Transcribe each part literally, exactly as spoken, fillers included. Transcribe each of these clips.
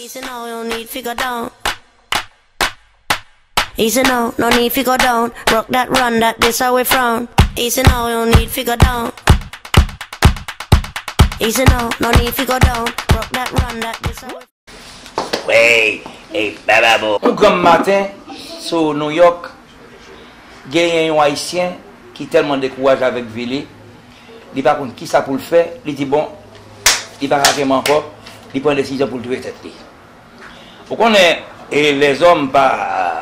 Easy now, no need fi go down. Easy now, no need fi go down. Rock that, run that, this how we frown. Easy now, no need fi go down. Easy now, no need fi go down. Rock that, run that, this how we Wey, ey, bababo. Yon granm maten, sou Nouyòk, genyen yon Ayisyen ki tèlman dekouraje avèk vi li, li pa konn kisa pou l fè, li di bon, li pa ka kenbe ankò, li pran desizyon pou l touye tèt li. Ou konnen, e, lèzòm pa,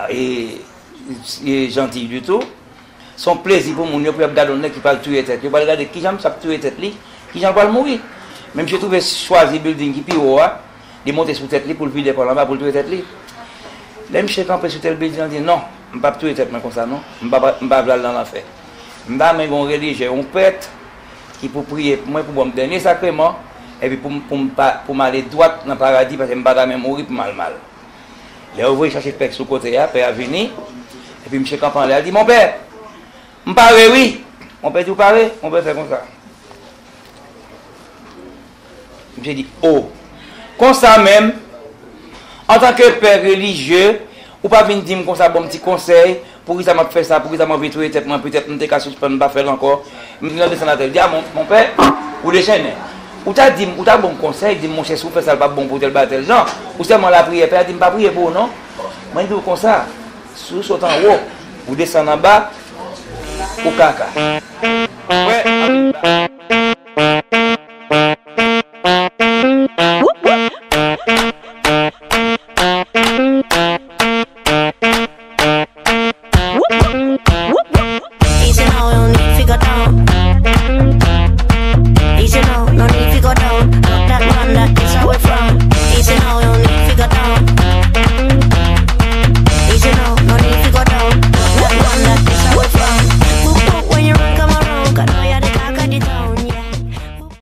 e, e, jantiy ditou. Se yon plezi pou moun yo pou y ap gade yon nèg ki pral touye tèt. Yo pral gade kijan misye ap touye tèt li, kijan l pral mouri. Men misye twouve chwazi bilding ki pi wo a, li monte sou tèt li pou l vide kò l anba pou l touye tèt li. Lè misye kanpe sou tèt bilding an, li di, non, m p ap touye tèt mwen konsa non, m pa, m pa vle al nan lanfè. M ta renmen gen yon relijye, yon prèt ki pou priye pou mwen, pou ban m dènye sakreman, epi pou m, pou m pa, pou m ale dwat nan paradi, paske m pa ta renmen mouri pou m al mal. Lè yo voye chache pè k sou kote a, pè a vini, epi misye kanpe anlè a, l di, monpè, m pare wi. Monpè di, ou pare? Monpè fè konsa. Misye di, o. Konsa menm, antanke pè relijye, ou pa vin di m konsa, ban m ti konsèy, poukisa m ap fè sa, poukisa m anvi touye tèt mwen, petèt m te ka sispann pa fè l ankò. M vin desann atè, l di, a, mon, monpè, ou dechennen. Ou ta di m, ou ta ban m konsèy, di m, monchè, si w fè sa, l p ap bon pou tèl bagay, tèl jan. Ou sèlman lapriyè, pè a di m pa priye pou ou non. Mwen di w konsa, si w sot anwo, ou desann anba, ou kaka. Wè,